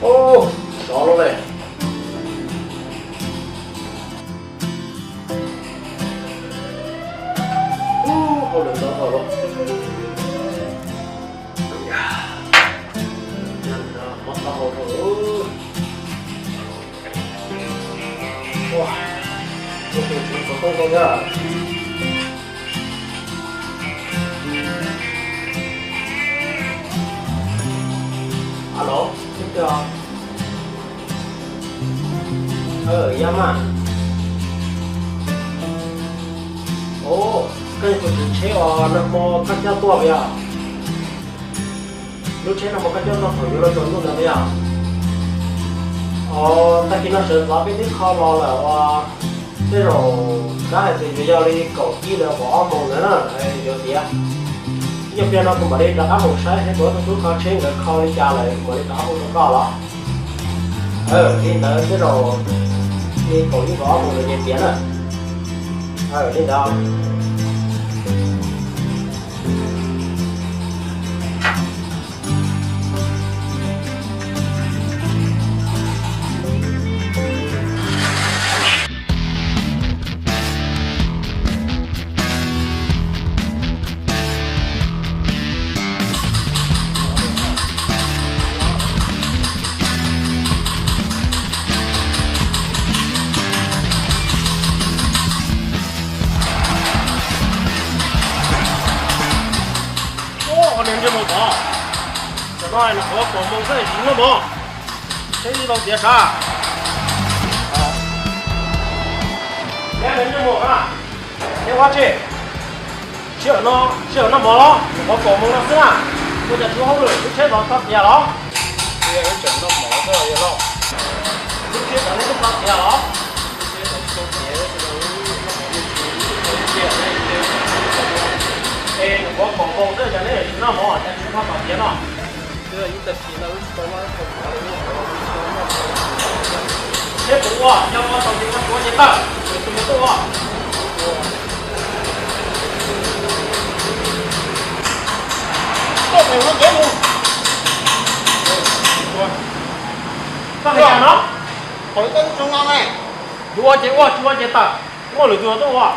Ub, sov lawm. Ub, hauj lwm ntau kawg. Mob taub hau rau. Ua, tus tswv puas tau koj thiab? Alo, twg? Yog mas. Ub, koj yog tus tswv tsheb uas nag hmo koj coj tuaj puas yog? Lub tsheb nag hmo koj coj tuaj thaum yuav luag tsaus ntuj ntawd puas yog? Os, tag kis no sawv ntxov peb twb kho los lawm uas tej zaum kav hais tias yuav yog li kaum ib los kaum ob moos ntawd na, yuav tiav. Nyob pliag no kuv mam li rov qab mus saib seb kuv tus tub kho tsheb nkawd kho li cas lawm kuv mam li rov qab hu rau koj los. Li ntawd tej zaum li kaum ib kaum ob moos ntawd ces tiav na. Li ntawd. Ub, niag ntsej muag tod, tam no nws qhuav kaum moos xwb tsis noj mov, tsheb ib tau tiav sav. Niag ntsej muag na, niag ua tsi, sij hawm no sij hawm noj mov los, nws qhuav kaum moos no xwb na, ua cas tsis muaj hauj lwm, lub tsheb tod tau tiav los? Lub tsheb tod nej twb tau tiav los? Es nws qhuav kaum moos xwb cas neb tsis noj mov, cas tsis muaj tau tiav no? Seb puas ua, yog ua tau ces koj tuav ces tawm, tus mus tuaj ua. Koj hais cas no? Yuav ua ces ua, tsis ua ces tawm, muaj lwm tus tuaj ua.